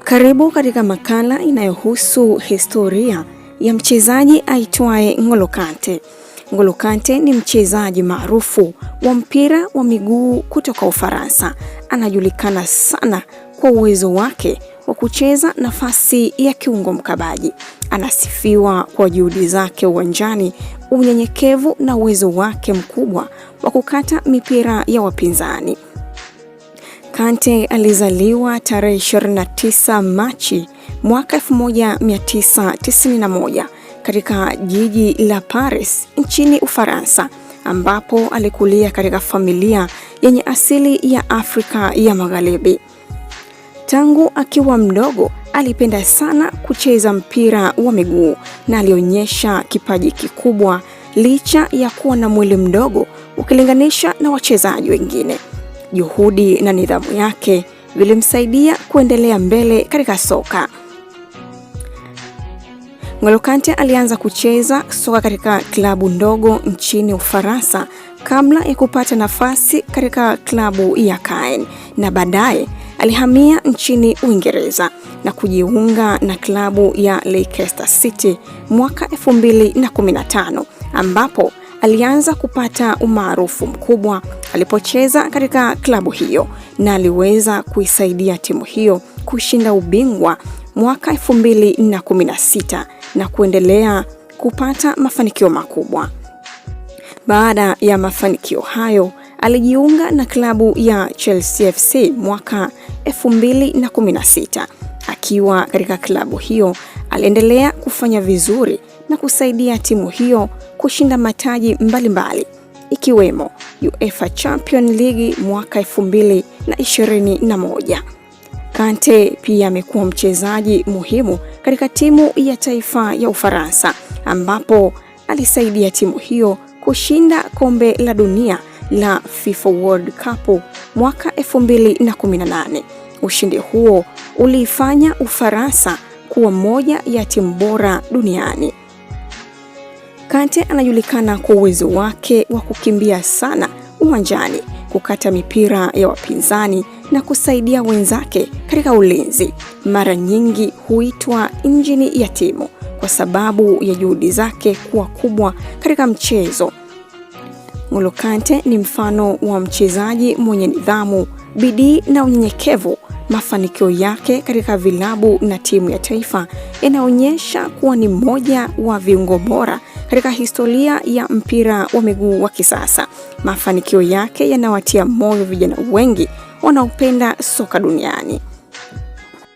Karibu katika makala inayohusu historia ya mchezaji aitwaye N'Golo Kante. N'Golo Kante ni mchezaji maarufu wa mpira wa miguu kutoka Ufaransa. Anajulikana sana kwa uwezo wake wa kucheza nafasi ya kiungo mkabaji. Anasifiwa kwa juhudi zake uwanjani, unyenyekevu na uwezo wake mkubwa wa kukata mipira ya wapinzani. Kante alizaliwa tarehe 29 Machi mwaka 1991 katika jiji la Paris nchini Ufaransa, ambapo alikulia katika familia yenye asili ya Afrika ya Magharibi. Tangu akiwa mdogo alipenda sana kucheza mpira wa miguu na alionyesha kipaji kikubwa licha ya kuwa na mwili mdogo ukilinganisha na wachezaji wengine. Juhudi na nidhamu yake vilimsaidia kuendelea mbele katika soka. N'Golo Kante alianza kucheza soka katika klabu ndogo nchini Ufaransa kabla ya kupata nafasi katika klabu ya Caen na baadaye alihamia nchini Uingereza na kujiunga na klabu ya Leicester City mwaka 2015 ambapo alianza kupata umaarufu mkubwa alipocheza katika klabu hiyo na aliweza kuisaidia timu hiyo kushinda ubingwa mwaka 2016 na kuendelea kupata mafanikio makubwa. Baada ya mafanikio hayo, alijiunga na klabu ya Chelsea FC mwaka 2016. Akiwa katika klabu hiyo, aliendelea kufanya vizuri na kusaidia timu hiyo kushinda mataji mbalimbali mbali, ikiwemo UEFA Champions League mwaka 2021. Kante pia amekuwa mchezaji muhimu katika timu ya taifa ya Ufaransa ambapo alisaidia timu hiyo kushinda kombe la dunia la FIFA World Cup mwaka 2018. Ushindi huo uliifanya Ufaransa kuwa moja ya timu bora duniani. Kante anajulikana kwa uwezo wake wa kukimbia sana uwanjani, kukata mipira ya wapinzani na kusaidia wenzake katika ulinzi. Mara nyingi huitwa injini ya timu kwa sababu ya juhudi zake kuwa kubwa katika mchezo. N'Golo Kante ni mfano wa mchezaji mwenye nidhamu, bidii na unyenyekevu. Mafanikio yake katika vilabu na timu ya taifa yanaonyesha kuwa ni mmoja wa viungo bora katika historia ya mpira wa miguu wa kisasa. Mafanikio yake yanawatia moyo vijana wengi wanaopenda soka duniani.